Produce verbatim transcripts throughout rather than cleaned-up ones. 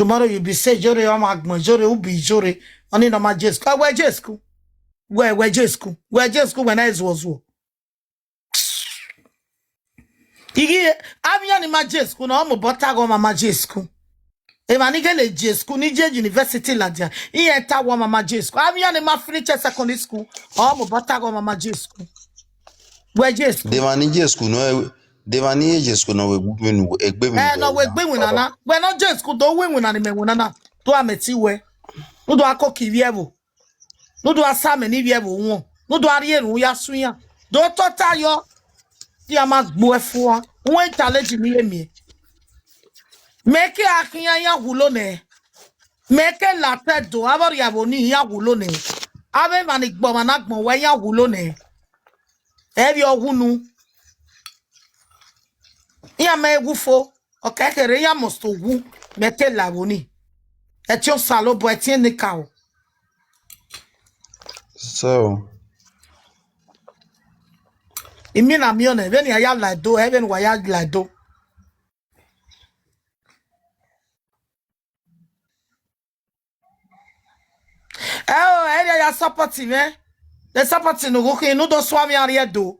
Tomorrow you be say, "Iyore, ọ ma gbọn Iyore, u be Iyore." Ọni ne ọ ma je school. Wẹ je school. Wẹ, wẹ je school. Wẹ je school, wẹ na zuọ zuọ. Ighi, avbe iran ni ma je school na, ọ mobọ ta ghe ọmwa ma je school. Emwa ni ghele je school, ni je university ladian, iran ta wẹ ọmwa ma je school. Avbe iran ni ma finish secondary school, ọ mobọ ta ghe ọmwa ma je school. Wẹ je school. De emwa ni je school nọ, de emwa ni je school nọ, wẹ egbe iwinna, egbe iwinna. Ẹ, nọ wẹ egbe iwinna na. Wẹ nọ je school, do wẹ iwinna ni mẹ winna na. Do amẹ ti wẹ. Udu a koko ivbi ẹvbo. Ne u do gha sa amẹ ne ivbi ẹvbo wọn, ne u do gha rhie erhunmwu ya sẹ iran. Do tota yọ, te iran ma gbe uẹ fua. Uwẹ challenge ne I ye miẹn. Mẹ ke a khian iran wulo nẹ. Mẹ ke la otọ Ẹdo, avbe ọrriavbo ni iran wulo nẹ. Avbe emwa ni gbe ọmwa na agbọn wẹ iran wulo nẹ. Ẹ vbe ọ wu unu. Iran ma wu fo, ọ kẹ kherhe iran must wu, mẹ ke la ẹvbo ni. Ẹtin Osanobua, ẹtin enikaro. So, I miẹn na miẹn ọnẹ, vbene a ya la Ẹdo, ẹ vbene wa ya la Ẹdo. Ẹ o, ẹ rhie ya support mwẹ. De support ne u ghi khin, ne u do suẹn mwẹ rrie Ẹdo.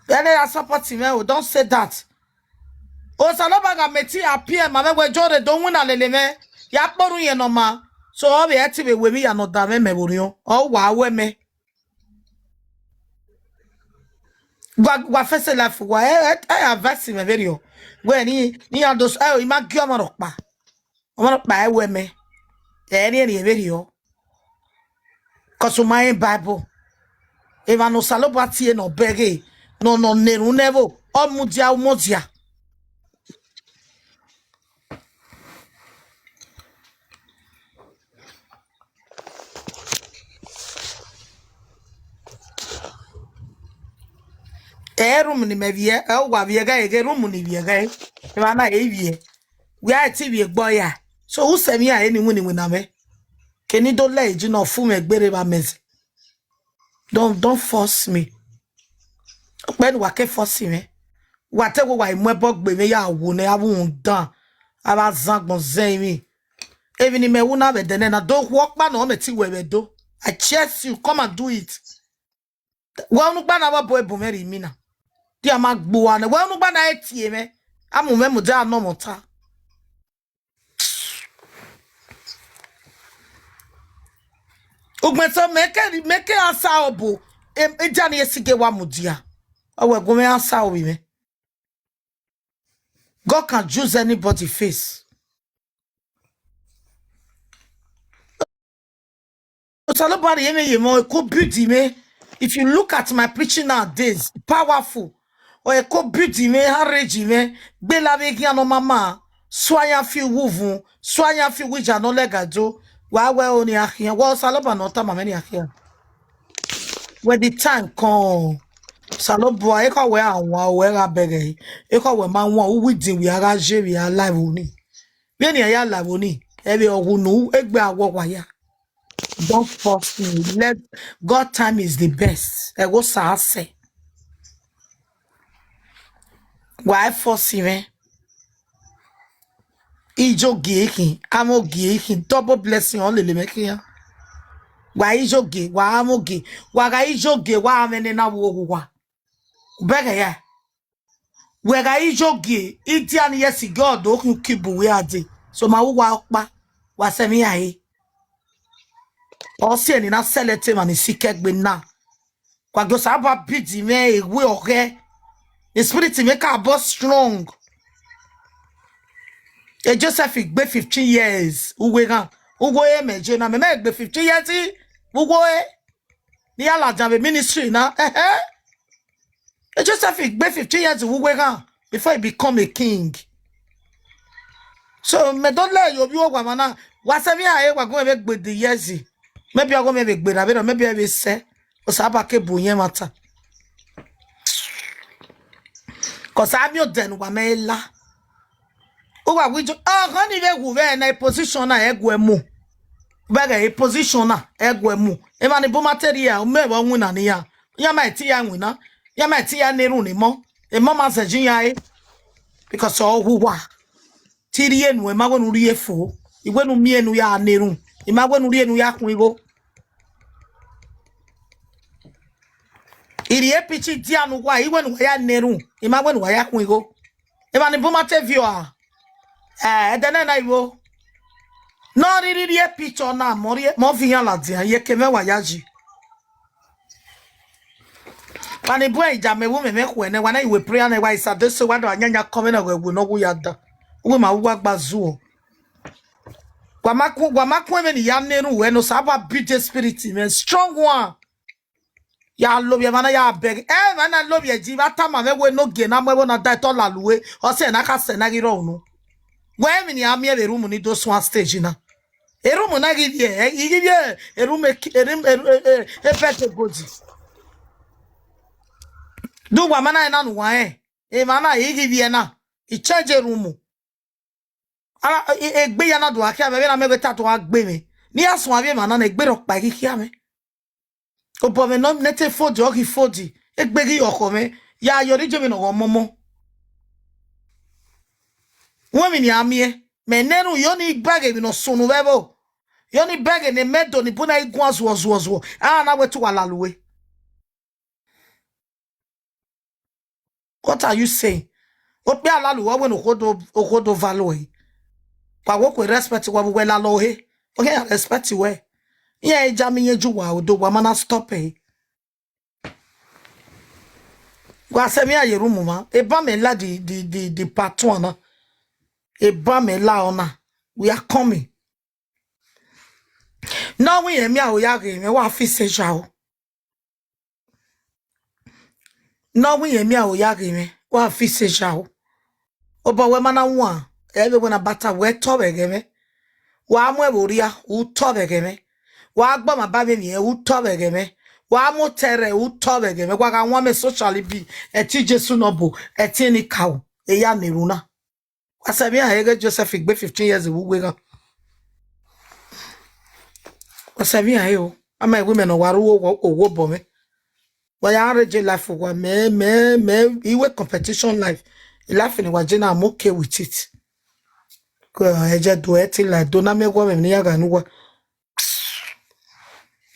Ẹ rhie ya support mwẹ o, don't say that. Osanobua gha mẹ te appear ma mwẹ wẹ Iyore do winna lele mwẹ, ya kpe orhunmwu ne ọ ma. So, ọ vbe ẹtin vbe wẹ emwi ya ne ọ da mwẹ, mẹ vbe orhiọn, ọ wa wẹ mẹ. Wa, wa face life wa, ẹ, ẹ, ẹ advice mwẹ vberriọ. Wẹ ni, ne iran do, ẹ, I ma gie ọmwa rhọkpa. Ọmwa rhọkpa ẹ wẹ mẹ. Ẹ rhie rhie vberriọ. Cause u ma rẹn Bible. Emwa ne Osanobua tie ne ọ bẹghe, ne ọ, ne ọ na erhunmwu ne ẹvbo, ọ mudia, u mudia. Ẹ room ne imẹ vbiẹ, ẹ wa vbiẹ ghẹ, eghe room ne I vbiẹ ghẹ, emwa na ẹ i vbiẹ. Wẹ a i te vbiẹ egbe ọya. So, u sẹ emwi iran ni winna winna mwẹ. Ke ne I do lẹ eji ne ọ fu mwẹ gberra vbe amẹ zẹ. Don't, don't force me. Okpẹ ne uwa ke force mwẹ. Wa te wẹ wa i mu ẹbọ gbe mwẹ ya wo nẹ, avbe uhunmwu dan, avbe azan agbọn zẹ emwi. Emwi ne imẹ ru na vbe ẹdẹ nẹ na, do khuẹ ọkpa ne ọ mẹ te wẹ vbe Ẹdo. I chase you, come and do it. Wẹ unu gba na vbe ọbo ebun mwẹ rhie imina. Dia ma gbe uwa nẹ. Wẹ unu gba na e tie mwẹ. A mu mwẹ mudia nọ mwẹ ọta. Ugbẹn so mẹ ke, mẹ ke answer obo, em, eja ni esige wa mudia. Ọ wẹ gu mwẹ answer ovbi mwẹ. God can use anybody face. Osanobua rhie mwẹ ye emọ, e ko build mwẹ. If you look at my preaching nowadays, powerful. Ọ e ko build mwẹ, encourage mwẹ, gbe la vbe eghian ne ọ ma ma, suẹ ayan fi uwu uvun, suẹ ayan fi uwu ija ne ọ lẹga do. Wa wẹ o ni a khian, wa Osanobua ne ọ tama mwẹ ni a khian. When the time come, Osanobua, ekhọe wẹ a wan, wẹ gha bẹghe, ekhọe wẹ ma wan, u wi din wẹ a gha ye vbe a live ni. Vbene a ya la ẹvbo ni, ẹvbo ọghọ unu, egbe awọ wa ya. Don't force me. Let God time is the best. Ẹghẹ Osa sẹ. Wa i force mwẹ. Ijo gie khin, amwẹ ogie khin, double blessing ọ lele mwẹ khian. Wa ijo gie, wa amwẹ ogie, wa gha ijo gie, wa amwẹ ne na vbe owa. Bẹghe ya. Wẹ gha ijo gie, idia ni ye si God do khin ukibu wẹ a dee. So ma ru uwa ọkpa, wa sẹ emwi rae. Ọ si ẹre ne I na sẹlẹ te emwa ni sikẹ egbe na. Wa gie Osanobua bidi mwẹ ewe ọghẹ. The spirit mwẹ ka bọ strong. E Joseph gbe fifteen years, uwe ghan. Uwe mẹ je na, mẹ mẹ gbe fifteen years, uwe. Ne I ya ladian vbe ministry na, ẹhẹ. E Joseph gbe fifteen years vbe uwu eghan before he become a king. So, mẹ do lẹ ye ovbi owa mwa na, wa sẹ emwi rae, wa gu mwẹ vbe gbe the years. Maybe ọ gu mwẹ vbe gberra vberriọ, maybe ẹ vbe sẹ, Osanobua ke bu yẹn ẹmwata. Cause a miẹn odẹ ne uwa mẹ la. Uwa wi jo, ọghọ ni vbe wu vbe na position na ẹ guẹ mu. Vbe ghẹ position na ẹ guẹ mu. Emwa ni bu material, u mẹ vbe winna ne iran. Iran ma ti ya winna. Iran ma ti ya na erhunmwu ne emọ. Emọ ma zẹ ji iran re. Because ọ wu uwa. te I rhie nuẹn, I ma wẹ ne u rhie fo. I wẹ ne u miẹn ne u ya na erhunmwu, I ma wẹ ne u rhie ne u ya khuan igho. I rhie picture dia ne uwa, I wẹ ne uwa ya na erhunmwu, I ma wẹ ne uwa ya khuan igho. Emwa ni bun ma te viọ a? Eh, ẹdẹ nẹ na ivbo. Ne ọ rhirhi rhie picture na, mẹ ọ rhie, mẹ ọ viọ iran ladian, iyeke mwẹ wa ya yi. Wa ni bu ẹre ja mẹ, vbe umẹ mwẹ khuẹ nẹ, wa na iwe prayer nẹ, wa isa do so, wa do anyanya kọmwẹ na, ghẹ wo ne ọ wu ya da. Uwu ma wu wa gba zuọ. Wa ma ku, wa ma ku ẹmwẹ ne I ya na erhunmwu ruẹ ne Osanobua bi de spirit mwẹ, strong one. Ya lovbiẹ emwa na, ya bẹghe. Eh, emwa na lovbiẹ ji, vbe a tama mwẹ wẹ ne ogie na mu ẹvbo na da ẹtọ la lu ue, ọ sẹ na kha sẹ na ghi rrọọ unu. Wẹ emwi ne I a miẹn vbe erhunmwu ni do suan stage na. Erhunmwu na ghi vbiẹ, I ghi vbiẹ erhunmwu eki-, erhunmwu, erhunmwu, eh, eh, eh, ebẹte godi. Do wa ma na na nu wa rẹn. Emwa na, I ghi vbiẹ na. I change erhunmwu. Ara, e-, egbe ya na do gha khian mwẹ, vbene a miẹn wẹ te a do gha gbe mwẹ. Ne I ya suẹn avbe emwa na, ne egbe rhọkpa ghi khian mwẹ. Obọ mwẹ nọ, ne te fodi, ọ ghi fodi. Egbe ghi ọkhọ mwẹ, ya yọ ne I je emwi ne ọ ghe ọmọmọ. Wẹ emwi ne I a miẹn, mẹ ne erhunmwu, yọ ne I bẹghe emwi ne ọ sunu vbe ẹvbo. Yọ ne I bẹghe ne mẹ do ni bu na i guan zuọ, zuọ, zuọ. A na wẹ te uwa la lu ue. What are you saying? Okpia la lu uwa wẹ ne okhuo do, okhuo do va lu ẹre. Wa wẹ okhuo respect wa vbe uwẹ la lọ he. Ọ khian ya respect wẹ. Iran ja mi yẹn ju wa odo, wa ma na stop ẹre. Wa sẹ emwi iran ye erhunmwu mwa. Eba mẹ la the, the, the, the part one na. Eba mẹ la ọna. We are coming. Ne ọ wẹ irẹn miẹn aro ya ghe mwẹ, wa fi sẹ zaro. Ne ọ wẹ irẹn miẹn aro ya ghe mwẹ, wa fi sẹ zaro. Obọ wẹ ma na wan, ẹ vbe wẹ na bata wẹ tọ vbe ẹghẹ mwẹ. Wa mu ẹvbo rria, u tọ vbe ẹghẹ mwẹ. Wa gbe ọmwa ba mwẹ miẹn, u tọ vbe ẹghẹ mwẹ. Wa mu otọ rre, u tọ vbe ẹghẹ mwẹ. Wa gha wan mẹ socially bi, ẹtin Jesu nọ bo, ẹtin enikaro, eya ne erhunmwu na. Wa sẹ emwi iran he ghe Joseph gbe fifteen years vbe uwu eghan. Wa sẹ emwi iran he o. A ma wẹ imẹ ne ọ wa ru owo, owo obọ mwẹ. Wa ya rre je life uwa, mẹ, mẹ, mẹ, iwe competition life. Life ni wa je na, I'm okay with it. Kọ, ẹ je do ẹ te la do na, mẹ wọ mẹ ne ya gha nu wa.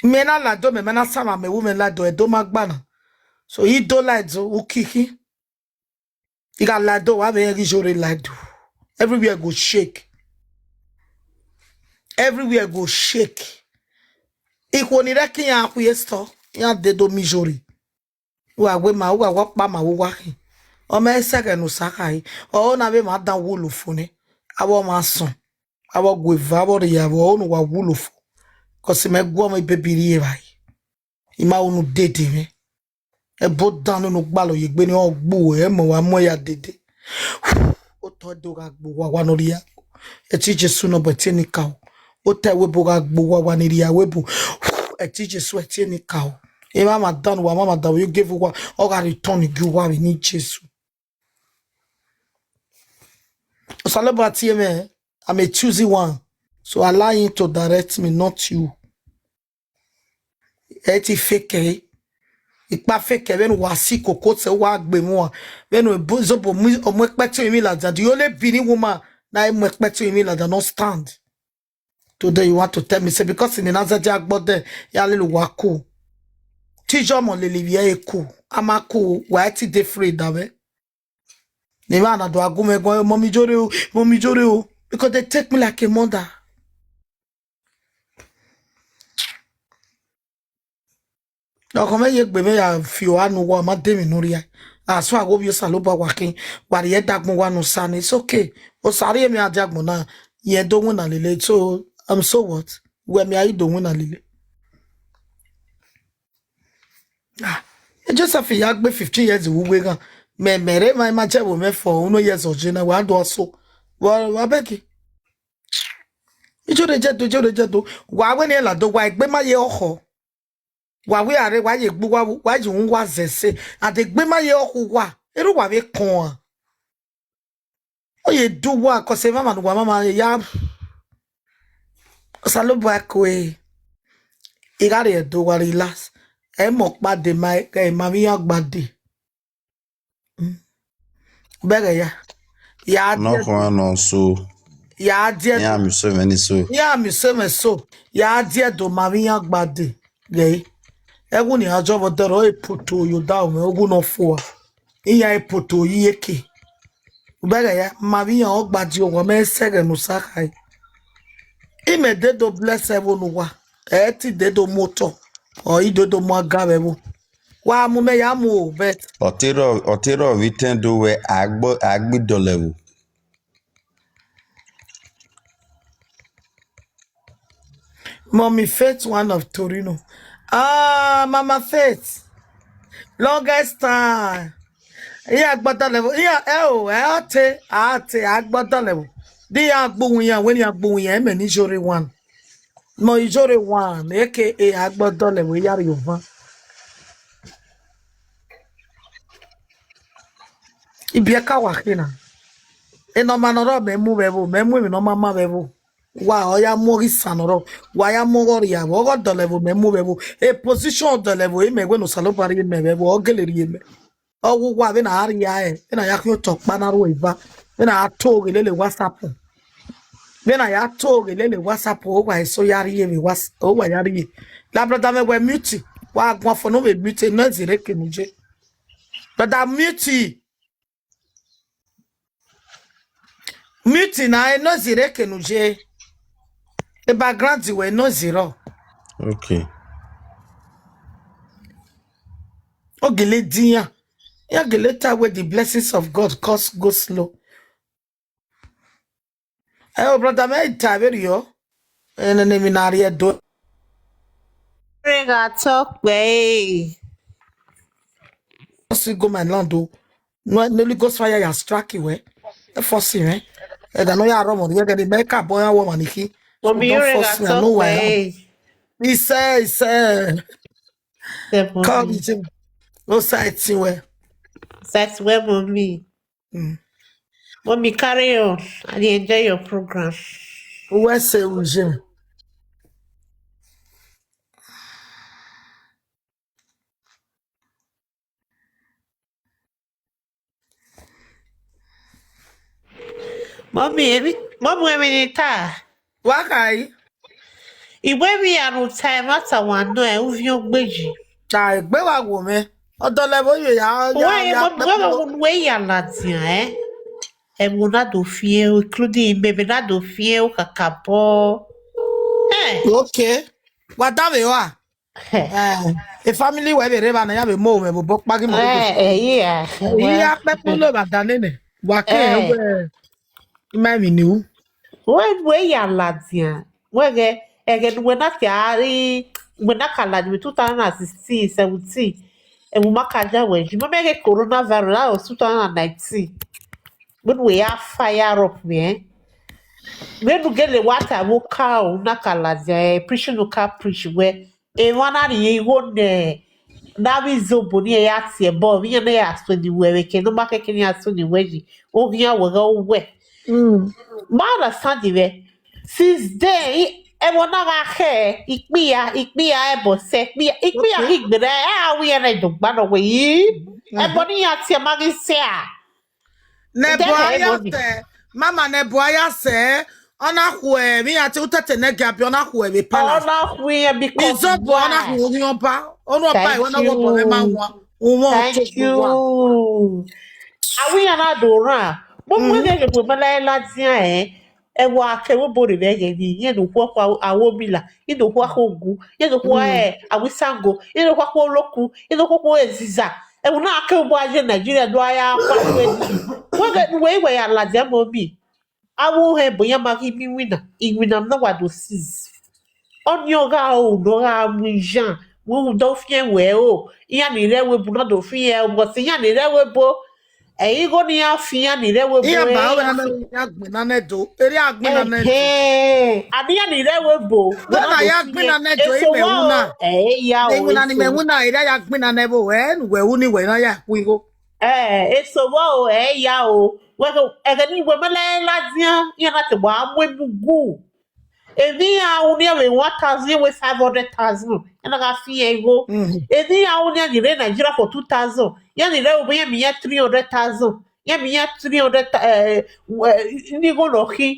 Mẹ na la do, mẹ, mẹ na sama mẹ wu mẹ la do, ẹ do ma gba na. So, I do la do, u kiki. I gha la do, wa vbe rẹn ghi zhorre la do. Everywhere go shake. Everywhere go shake. Ikhuo ni rre ẹki iran khu ye store, iran dede omi zhorre. Uwa wẹ ma, uwa wẹ ọkpa ma vbe uwa khin. Ọ ma sẹ ẹghẹ ne Osa khare. Ọ na vbe ma dan wulo fo nẹ. Avbe ọmwa sọn. Avbe ọgua eva, avbe ọrriaghẹ, ọ ne uwa wulo fo. Cause mẹ gu ọmọ ibebi rri evbare. I ma unu dede mwẹ. Ẹbo dan ne unu gbalọ ye egbe ni ọ gbu ẹ, mẹ wa mu ya dede. Otọ do gha gbe uwa wa ne ọ rhia. Ẹtin Jesu nọ bu ẹtin enikaro. Otọ ẹvbo ebo gha gbe uwa wa ni rhia ẹvbo ebo. Ẹtin Jesu, ẹtin enikaro. Emwa ma dan uwa, ma ma dan uwa, you give uwa, ọ gha return gi uwa vbe ni Jesu. Osanobua tie mwẹ, I'm a choosy one. So allow him to direct me, not you. Ẹ ti fake ẹre. Ikpa fake ẹre, vbene uwa si koko sẹ, uwa gbe mu uwa. Vbene ebo zobo mu, ọ mu ẹkpẹtin emwi ladian. The only Benin woman na mu ẹkpẹtin emwi ladian no stand. Today you want to tell me say because in the Nazareth agbọdẹ, ya lele uwa cool. Tijọ ọmọ lele ivbi ẹre cool. A ma cool, wa ẹ ti dey free da mwẹ. Ne emwa na do a gu mwẹ guan, "Mummy Jore o, Mummy Jore o," because they take me like a mother. Ọkhọ mwẹ ye egbe mwẹ ya fi oha ne uwa, ọ ma de emwi ne u rhia. A so a ghe ovbi Osanobua wa khin, wa rhie ẹdagbọn uwa ne Osa ni. It's okay. Osa rhie mwẹ ẹdagbọn na, rẹn do winna lele. So, I'm so what? Wẹ mẹ a i do winna lele. Ah, Joseph ya gbe fifteen years vbe uwu eghan. Mẹ, mẹ rre emwa, ima jẹ vbe mwẹ for unu years ọ je na, wa do so. Wa, wa bẹgẹ. Ijoro je do, ijoro je do. Wa wẹ ne lado, wa egbe ma ye ọkhọ. Wa wẹ a rre, wa ye egbe uwa, wa ye uhunmwu uwa zẹ ẹse. And egbe ma ye ọkhọ uwa. Erha uwa vbe kọn an. Ọ ye do uwa, cause emwamwa ne uwa mwamwa ya. Osanobua ko e. I gha rrie do, wa relax. Ẹ mọ ọkpa de ma, ẹ ma vbe iran gba de. Mm. Bẹghe ya. Ya nọ diẹ khua nọ so. Ya diẹ Iran mi so mẹ ni so. Iran mi se mwẹ so. Ya diẹ do ma vbe iran gbade. Ghe. Ẹwu ni a jọ vbọ dẹrọ epoto yo da mwẹ ogu nọ fua. Iran epoto yi eke. Ubẹghe ya ma vbe iran ọgba di owa mẹ sẹghẹ ne u sa khae. Imẹ dedo bless ẹvbo ne uwa, ẹ ti dedo mu otọ, ọ i dedo mu aga vbe ẹvbo. Wa mu mẹ ya mu o, but Ọ te rrọọ, ọ te rrọọ vbe itẹn do wẹ agbọ, agbe dọlọ ẹvbo. Mommy Faith, one of Torino. Ah, Mama Faith. Longest time. Iya gbọdọ lẹvbo. Iya, ẹ o, ẹ ọ te, a te, a gbọdọ lẹvbo. Di ya gbuwu iyan, wẹ ni ya gbuwu iyan, ẹmẹ ni Ijore one. Mọ Ijore one, aka a gbọdọ lẹvbo, ya rrie ovan. Ibiẹka wa khe na. Enọma ne ọ rrọọ mẹ mu vbe ẹvbo, mẹ mu emwi ne ọ ma ma vbe ẹvbo. Wa ọ ya mu ọghe isan ne ọ rrọọ, wa ya mu ọghe ọrriavbe, ọghe ọdọlẹvbo mẹ mu vbe ẹvbo. E position ọdọlẹvbo, imẹ wẹ ne Osanobua rhie mẹ vbe ẹvbo, ọ gele rhie mẹ. Ọ wu uwa vbene a rhie ẹre, vbene a ya khian otọ ọkpa na rre eva, vbene a to ghe lele WhatsApp. Vbene a ya to ghe lele WhatsApp, uwa eso ya rhie vbe WhatsApp, uwa ya rhie. La brother mwẹ wẹ mute, wa guan fo ne u vbe mute, noise rre ke ne u ye. Brother mute. Mute na, e noise rre ke ne u ye. E background wẹ noise rrọọ. Okay. Ọ gele dian. Ya gele ta wẹ the blessings of God cause go slow. Ẹ o, brother, mẹ ta vberriọ. Ẹnẹ ne emwi na rrie do. Re gha tọ kpẹ e. Just go my land o. No, no, Holy Ghost fire ya strike wẹ. E force mwẹ. Ẹdẹ ne ọ ya rrọọ mọ rhie ẹghẹ ne mẹ ka bọ ya wọ ọmwa ni khin. Mommy, don't force me, I know who I am. Isẹ, isẹ. Come, Jim. No side wẹ. Side wẹ, mommy. Mm. Mommy, carry on. I dey enjoy your program. Uwẹ sẹ, Jim. Mọmi, emwi, mọmi, emwi ne I ta. Wa kha yi. I wẹ emwi hia ne u ta, ẹmwata wa nọ, ẹ, uvbi ogbeyi. Ta egbe wa wo mwẹ. Ọdọlẹvbo ye ya, ya, ya, mọmi, wẹ vbe unu wẹ ya ladian, ẹ? Ẹvbo na do fiẹn, including imẹ, vbe na do fiẹn, o kakabọ. Ẹ. Okay. Wa da vbe wa. Eh, e family wẹ vbe rre evba na, ya vbe mu mwẹ vbe obọ kpa ghi mọ. Eh, eh, yeah. Iya kpẹkpẹ lo evba da nene. Wa ke wẹ ima emwi ni u. Wẹ, wẹ ya ladian. Wẹ ghẹ, ẹghẹ ne uwẹ na khia ri, uwẹ na ka ladian vbe two thousand and sixteen, seventeen. Ẹvbo ma ka ya wẹ yi. Mọmi, ẹghẹ coronavirus, that was two thousand and nineteen. Vbene uwẹ ya fire up mwẹ. Vbene u gele wa ta vbe oka, u na ka ladian, eh, preaching u ka preach wẹ. Emwa na rhie igho ne, ne avbe izobo ni ya tie ẹbọ, vbe iran na ya suẹn ne uwẹ vbe ke ne ọ ma keke ne iran suẹn ne uwẹ yi, oghian wẹ ghe uwẹ. Mm. Ma understand mwẹ. Since then, i, ẹvbo na gha khẹ, ikpia, ikpia ẹbọ sẹ, ikpia, ikpia Okay. Ghi gberra, ẹ, a wẹ iran na do gba nọ wẹ yi. Mhm. Ẹbọ ne iran tie ma ghi sẹ a. Ne ẹbọ a ya sẹ, mama, ne ẹbọ a ya sẹ, ọ na khuẹ vbe iran tie utẹtẹ ne ẹgia biẹ, ọ na khuẹ vbe palace. Ọ na khuẹ iran because izobo, ọ na khuẹ oghian ọba, ọ na ọba iwẹ na wọ obọ mwẹ ma wan, wọn Thank you. A wẹ iran na do rran. Mo mu ẹghẹ ghe bu ma la ladian, ẹ. Ẹvbo a ke vbe obo rre vbe ẹghẹ ni, iran ne okhuo khuo Awomila, iran ne okhuo khuo Ogu, iran ne okhuo, eh, Awisango, iran ne okhuo khuo Oloku, iran ne okhuo khuo Eziza. Ẹvbo na ke obọ a ye Nigeria do a ya kpa wẹ ni. Wẹ ghẹ ne uwẹ i wẹ ya ladian mọmi. Avbe ohẹn bu iran ma ghi miẹn iwinna, iwinna na wa do seize. Ọnii ọ gha ru ne ọ gha mu iyan, vbe u do fiẹn wẹ o, iran ni rre ẹvbo ebo na do fiẹn o, but iran ni rre ẹvbo ebo, ẹ i gho ne iran fian ni rre ẹvbo ebo. Iran ba ẹre, wẹ na iran gbinna nẹ do, erriọ a gbinna nẹ do. Ẹhẹn, a ni iran ni rre ẹvbo ebo, wẹ na do ya gbinna nẹ do, eso imẹ wa wu na. Ẹ ya o, iwinna ni mẹ wu na, erriọ a ya gbinna nẹ vbe ẹ, ne uwẹ wu ni wẹ na ya ku igho. Ẹ, eso vbọ o, ẹ ya o. Wẹ ghe, ẹghẹ ne uwẹ ma la ladian, iran na te wa mu emu gu. Emwi iran ru ni vbe one thousand, wẹ five hundred thousand, iran na gha fian igho. Mhm. Emwi iran ru ni ni rre Nigeria for two thousand, iran ni rre obọ iran miẹn three hundred thousand. Iran miẹn iran three hundred ta-, eh, eh, ni igho ne ọ khin.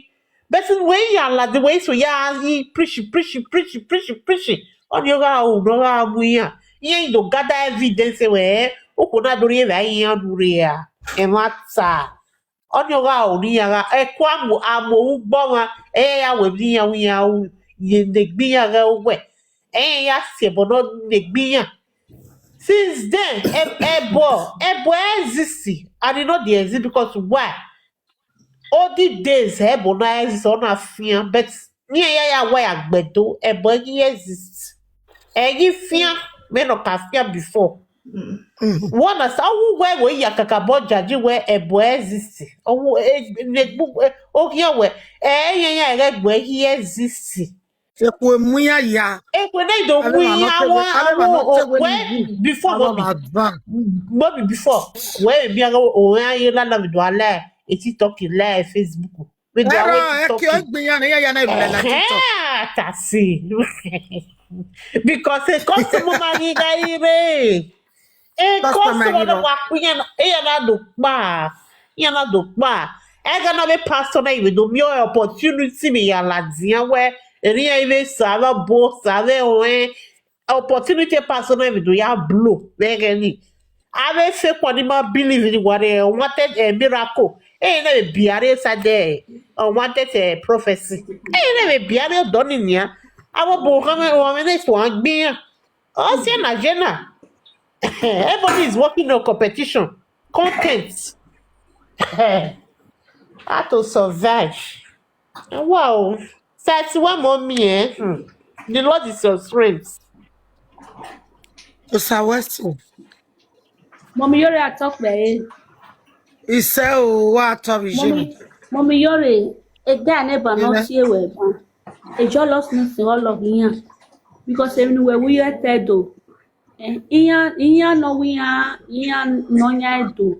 But wẹ i ya ladi, wẹ i so ya ghi preach, preach, preach, preach, preach. Ọnii ọ gha ru ne ọ gha mu iran. Iran i do gather evidence wẹ, okhuo na do rhie vbe iran nu rre a. Ẹmwata. Ọnii ọ gha ru ne iran gha, ẹko a mu, a mu ohu gbe ọmwa, ẹ ya wẹ vbe iran, iran ru, ye ne egbe iran ghẹ owẹ. Ẹ ya si ẹbọ nọ ne egbe iran. Since then, ẹ-, ẹbọ, ẹbọ exist, and e no dey exist because why? Olden days, ẹbọ na exist, ọ na fian, but ne iran ya ya wa ya gbe do, ẹbọ ghi exist. Ẹ ghi fian, mẹ ne ọ ka fian before. Wẹ na sa, ọ wu wẹ, wẹ ya kakabọ judge wẹ ẹbọ exist. Ọ wu, e, ne gbu, e, ọ khian wẹ, ẹ, iran ya ghẹ gbe ghi exist. Ekhue mu iran ya. Ekhue na i do mu iran wa, avbe emwa ne ọ te wẹ ni good, before, no be before. Wẹ emwi a gha o iran ye la na vbe do a la e TikTok, la e Facebook. Vbe do a wẹ TikTok. Ẹrọ, ẹ ke egbe iran ne iran ya na vbe la TikTok. Ẹhẹn, ta si. Because e custom ma ghi gha ire. E custom ma ghi rọ. Wa ku iran na, iran na do kpa. Iran na do kpa. Ẹghẹ ne avbe pastor na i vbe do miẹn opportunity vbe ya ladian wẹ, erriọ iran i vbe sa avbe obo, sa avbe ẹruẹn, opportunity pastor na i vbe do ya blow vbe ẹghẹ ni. Avbe fake one ni ma believe ni wa rre, ọ wanted, eh, miracle. Ẹ i na vbe bia rre side, ọ wanted, eh, prophecy. Ẹ i na vbe bia rre ọdọ ni nian. Avbe obo khan mwẹ, ọ mwẹ na i suẹn gbe iran. Ọ siẹ na ye na. Everybody is working on competition, content. How to survive. Wow. That's what mommy, eh? Hmm. The Lord is your strength. Osa wẹ so. Mọmi Iyore, a tọ kpẹre. Isẹ o, wa tọ vbe iye. Mọmi, Mọmi Iyore, ega ne ba nọ tie wẹ ban. E jealous ni sin ọ love iran. Because emwi ne uwẹ ru ye ẹtẹ do. Eh, iran, iran nọ wẹ iran, iran nọ yan ẹdo.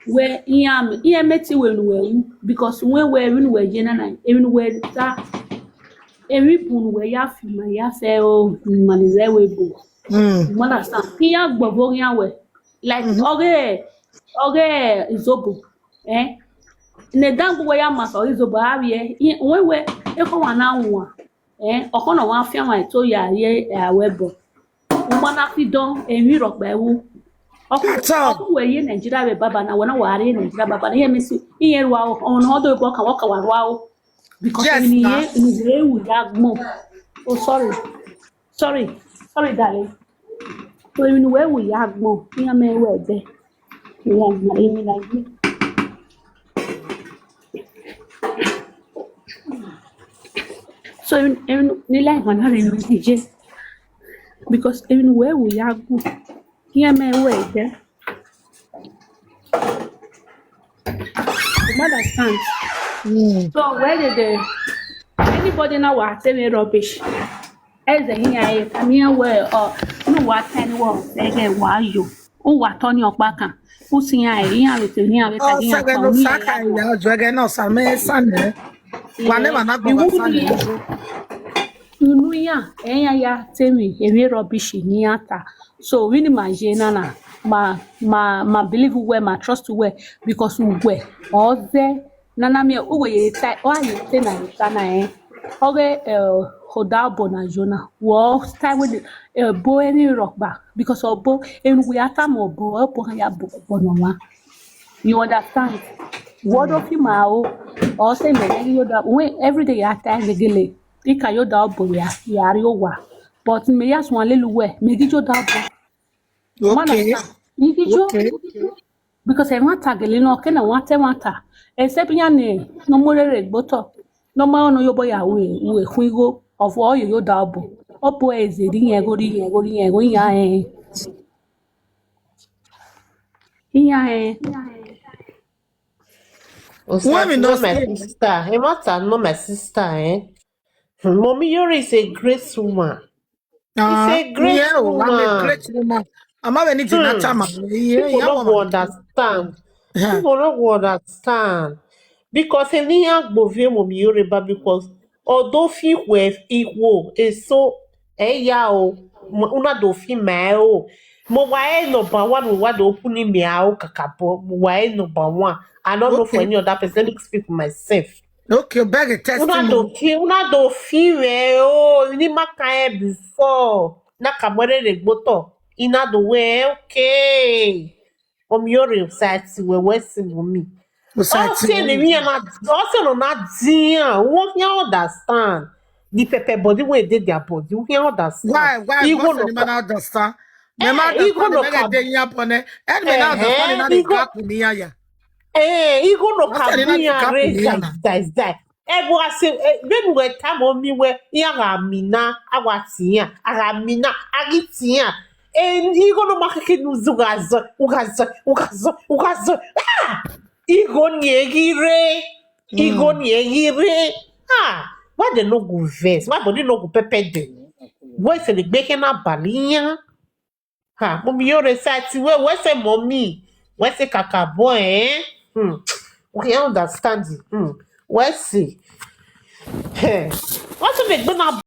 Wẹ iran, iran mẹ te wẹ ne uwẹ ru, because wẹ wẹ emwi ne uwẹ ye na na, emwi ne uwẹ ta, emwi bun ne uwẹ ya fi ma ya fẹ o, ma ni zẹ wẹ bo. Mm. You understand? Iran gbọvo iran wẹ, like, ọghe, ọghe izobo, eh? Ne dan gbe uwẹ ya ma sẹ ọghe izobo, a vbiẹ, wẹ wẹ, ekhọe wa na wan. Eh, ọkhọ ne ọ wa fian mwa eto ya rrie ẹre ẹbọ. U ma na fi dọn emwi rhọkpa ẹvbo. Ọkhu, ọkhu wẹ ye Nigeria vbe baba na, wẹ na wa rrie Nigeria baba na, iye mẹ si, iye rua o, ọmọ ne ọ do ebo ọkan, wẹ ọkan wa rua o. Because emwi ne iye, emwi ne iye ru ya gbọn. Oh, sorry. Sorry. Sorry, darling. So emwi ne uwẹ ru ya gbọn, iran mẹ ru ẹdẹ. Iran ma emwi na ye. So emwi, emwi ne I like ma na rẹn emwi ne I ye. Because emwi ne uwẹ ru ya gu, iran mẹ ru ẹdẹ. You understand? Mm. So where did the, anybody na wa tell me rubbish? Eze iran e tama iran wẹ, ọ, ne uwa ta ẹre ne uwa sẹ ẹghẹ wa yo. Uwa tọ ni ọkpa kan. U si iran ẹre, iran vbe te iran vbe ta iran ọkpa, ne iran ya yo. Ọ sẹ ẹghẹ ne Osa ka ya, ọ ju ẹghẹ ne Osa mẹ sa nẹ. Wa ne ma na gbọ wa sa nẹ. Unu iran, ẹ iran ya tama emwi rubbish ne iran ta. So vbene ima ye na na, ma, ma, ma believe uwẹ, ma trust uwẹ, because uwẹ ọ zẹ nana miẹn uwẹ ye ta, ọ a ye te na ye ta na ẹn. Ọghe, eh, oda ọbo na yo na, wẹ ọ ta wẹ, eh, obo ẹre rhọkpa, because obo, emwi ne uwẹ ya tama obo, obo khan ya bu obo nọ mwa. You understand? Wẹ ọ do fi ma o, ọ sẹ mẹ ne I yo da, wẹ everyday ya ta gele, I ka yo da obo ya, ya rrie owa. But mẹ ya suẹn lele uwẹ, mẹ ghi yo da obo. Okay. Understand? I ghi yo. Okay. Because ẹmwata gele nọ, ke na wa ta ẹmwata. Except iran ne, ne ọ mu rere gbe otọ. Ne ọ ma rẹn ne ọ ye obọ ya ru, ru ekhun igho, ọvo ọ ye yo da obo. Obo ẹre zẹ rri iran igho, rri iran igho, rri iran igho, iran ẹnrẹn. Iran ẹnrẹn. Osa, no, my sister. Emwata, no, my sister, eh? Mọmi Iyore is a great woman. It's a great woman. A ma vbe need na tama. People no go understand. People no go understand. Because eni iran gbe ovie Mọmi Iyore ba, because ọ do fi ikhuo, ikhuo eso, ẹ ya o, ma, u na do fi ma ẹre o. Mo wa e number one, mo wa do open ni mẹ a o kakabọ, mo wa e number one. I no know for any other person. Let me speak for myself. Okay, beg a Una do testimony. fi, una do fi wẹ o, ni ma kan e before. Na ka mọ rere gbotọ. Ina do wẹ, okay. Omi ore sati wẹ wẹ si mo mi. Osati Ọsẹ ne mi na, ọsẹ no na dian. Who can understand? The pepper body wey dey their body. Who can understand? Why, why, Igho what's no the man understand? Me ma Eh, Igho understand no the ka mega dey here upon it. And me na understand Eh, na the Igho gap in here, yeah. Eh, Igho no What's ka the na bring the gap her in raise here die, now? Die, die. Everyone say, eh, when we tell mommy we, ya ga mina, awa tiyan, aga mina, agi tiyan. Eh, Igho no ma keke nu zu ga zo, u ga zo, u ga zo, u ga zo. Ah! Igho ni eghi re, Igho ni eghi re. Ah, why they no go vex? Why body no go pepper them? Why say the gbeke na baliyan? Ha, mommy, you recite well. Where's the mommy? Where's the kakabo, eh? Hmm. We can understand it. Hmm. Where's the? Hey. What's the big na